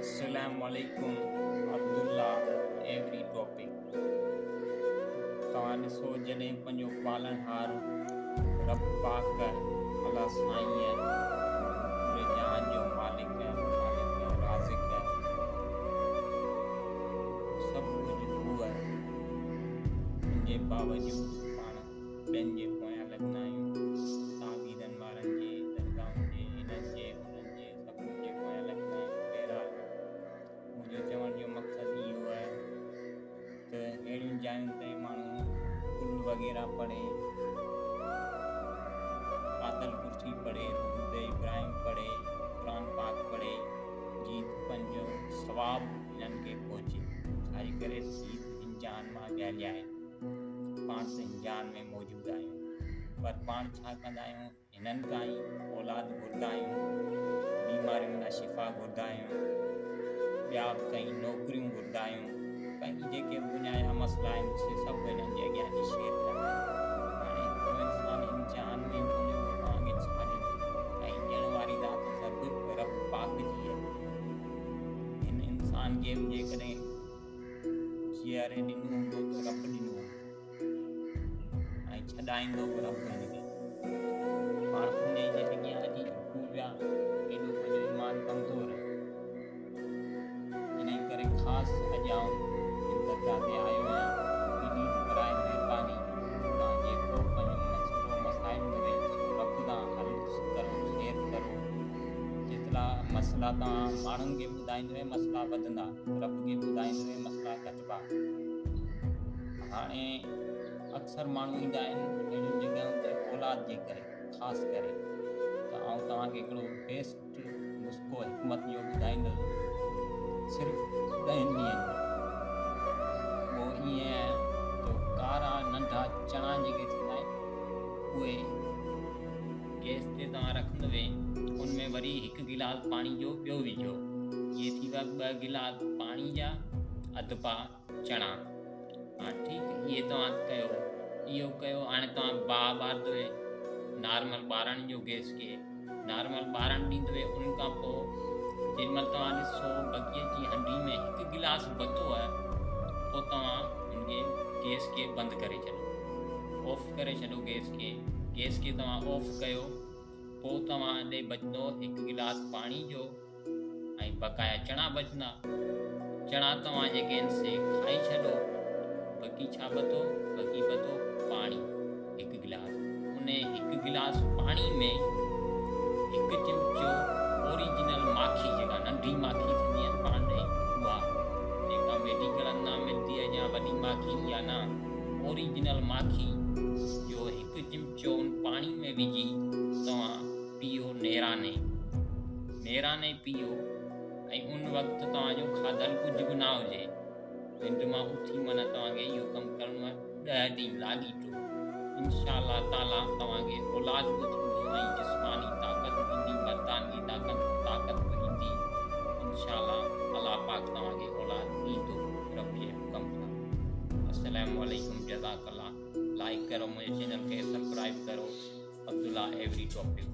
السلام عليڪم Abdullah every topic توهان ڏسو جڏهن پنهنجو پالڻهار رب پاڪ الله سائين پوري جهان جو مالڪ خالق رازق سڀ ڪجهه هو ان جي باوجود پاڻ ٻين جي پويان لڳندا آهيون تعويذن وارن جي درگاهن جي انهن جي انهن جي سڀني جي پويان لڳندا آهيون. بهرحال منهنجو چوڻ جو مقصد اهو آهي ته اهڙين جاين تي ماڻهو قل وغيره پڙهي، آتل ڪرسي پڙهي، درود ابراهيم پڙهي، قرآن پاڪ پڙهي جيئن پنهنجو ثواب انهن کي پهچي. ڇاجي ڪري هي ته هن جهان مان ڳالهه آهي. پاڻ ته هن جهان ۾ موجود آهيون پر پاڻ ڇا ڪندا آهيون؟ هنن کان ئي اولاد گهرندا آهيون، بيمارين لاء شفا گهرندا آهيون، ٻيا به ڪئين نوڪريون گهرندا آهيون، ڪئين جيڪي به دنيا جا مسئلا آهن سي سڀ هنن جي اڳيان اچي شيئر ڪندا آهيون. هاڻي هڪڙو انسان هن جهان ۾ ڪونهي اهو توهان کي ڇا ڏيندو ۽ ڏيڻ واري ذات سڀ رب پاڪ جي آهي. هن انسان کي به جيڪڏهن جيئري ڏنو هوندو ته رب ڏنو هوندو. ۽ ڇڏائيندو به رب هن کي. پاڻ انهيء جي اڳيان اچي جهڪون پيا، ايڏو پنهنجو ايمان ڪمزور آهي. انهيء ڪري خاص اڄ آئون هن درگاهه تي آيو آهيان. پليز براء مهرباني توهان جيڪو به پنهنجو مسئلو مسائل هجي سو رب سان حل ڪرو، شيئر ڪرو. جيترا مسئلا توهان ماڻهن کي ٻڌائيندو مسئلا وڌندا، رب کي ٻڌائيندو مسئلا گهٽبا. هاڻي اڪثر ماڻهو ايندا آهن اهڙين جڳهين تي اولاد جي ڪري خاص ڪري ته آئون توهان کي هڪڙو بيسٽ نسخو حڪمت جو ٻڌائيندس صرف ڏهن ڏينهن ۾ اهو ائين آهي جو ڪارا ننڍا چڻا جيڪي ٿيندا آهن اهي گيس تي توهان رکندو ان ۾ وري هڪ گلاس پاڻي جو ٻيو وجهو اهي ٿي ويا ٻه گلاس پاڻي جا اڌ پاء چڻا ها ٺيڪ اهي توهان ڪيو اهو ڪيو هاڻي توهان باهه ٻارندو نارمل ٻارڻ جو گيس کي نارمل ٻارڻ ڏيندو ان کان پوء جنهن مهل توهان ڏسو بگيء جي هنڊي ۾ هڪ گلاس بتو آهي پوء توهان ان کي گيس کي بند ڪري ڇڏو آف ڪري ڇڏو گيس کي گيس کي توهان آف ڪيو پوء توهان ڏي بچندو هڪ گلاس پاڻي جو ۽ بقايا چڻا بچندا. چڻا توهان جيڪي آهن سي کائي ڇڏو. بقي ڇا بتو؟ بقي بتو پاڻي هڪ گلاس. انهي هڪ گلاس پاڻي ۾ هڪ چمچو اوريجنل ماکي جيڪا ننڍي ماکي ٿيندي آهي پاڻ ڏي اها جيڪا ميڊيڪلن مان ملندي آهي يا وڏي ماکي اها نه اوريجنل ماکي جو هڪ چمچو ان پاڻي ۾ وجهي توهان پيئو نيراني نيراني پيئو ۽ ان وقت توهان جو کاڌل ڪجهه به نه هجي ننڊ مان اٿي معنيٰ توهان کي اهو ڪم ڪرڻو آهي ڏهه ڏينهن لاڳيتو انشاء الله تعاليٰ توهان کي اولاد به ٿيندو ۽ جسماني طاقت به ايندي مردانگي طاقت طاقت به ايندي انشاء الله الله پاڪ توهان کي اولاد ڏيندو رب جي حڪم سان السلام عليڪم جزاڪ الله لائڪ ڪرو منهنجي چينل کي سبسڪرائب ڪرو عبدالله ايوري ٽاپڪ.